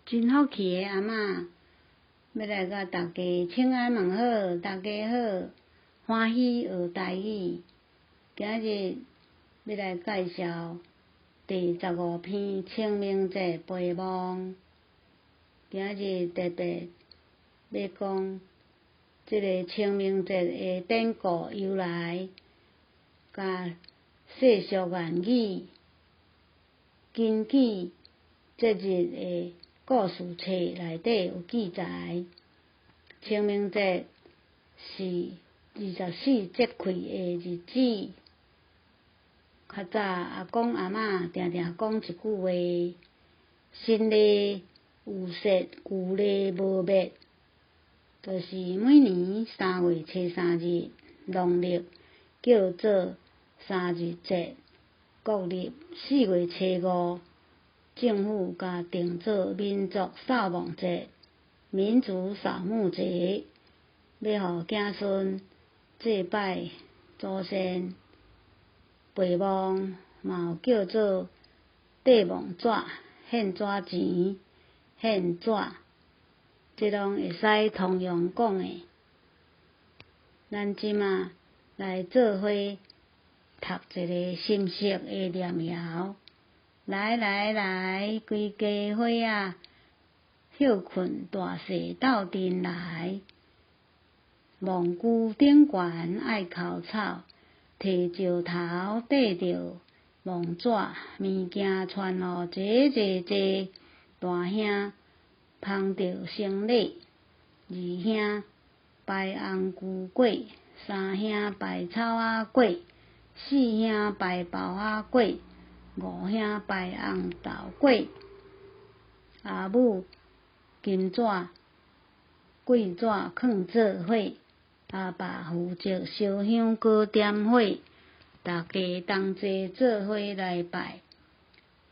真福氣的阿嬤，欲來共大家請安問好，大家好，歡喜學台語。今日欲來介紹第15篇清明節陪墓。今日特別欲講這个清明節的典故由來，佮世俗諺語，根據節日的故事冊內底有記載，清明節是24節氣的日子。較早阿公阿嬤定定講一句話：新曆有說，舊曆無滅。就是每年3月初3日，農曆叫做三日節；國曆4月初5，政府共定做民族掃墓節、民族掃墓節，欲予子孫祭拜祖先。陪墓嘛有叫做綴墓紙、獻紙錢、獻紙，這攏會使通用講的。咱這馬來做伙讀一个深色的念謠。來來來，規家伙仔，歇睏大細鬥陣來。墓龜頂懸愛剾草，提石頭綴著墓紙，物件傳予濟濟濟。大兄捧著行李，二兄擺紅龜粿，三兄擺草仔粿，四兄擺包仔粿，五兄擺紅豆粿。阿母金紙、桂紙囥做伙，阿爸負責燒香閣點火，大家同齊做伙來拜，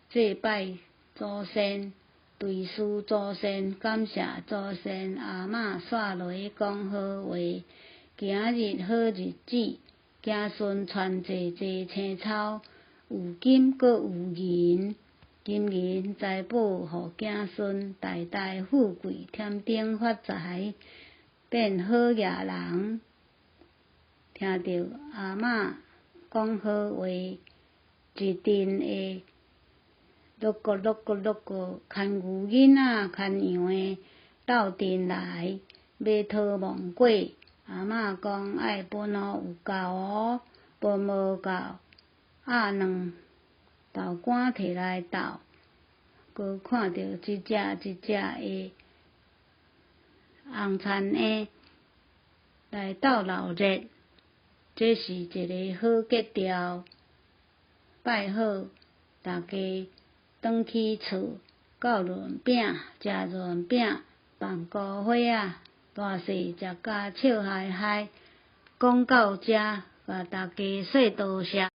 祭拜祖先，追思祖先，感謝祖先。阿嬤煞落講好話，今日好日子，子孫傳濟濟青草，有金閣有銀，金銀財寶，予子孫代代富貴，添丁發財，變好額人。聽著阿嬤講好話，一陣的陸續陸續陸續牽牛囡仔、牽羊的鬥陣來，欲討墓粿。阿嬤講愛分予有夠哦，分無夠，鴨卵豆乾提來鬥，閣看著一隻一隻的紅田嬰來鬥鬧熱，這是一个好格調。拜好，大家轉去厝，到潤餅，食潤餅，放孤花仔，大細食甲笑嗨嗨。講到遮，共大家說多謝。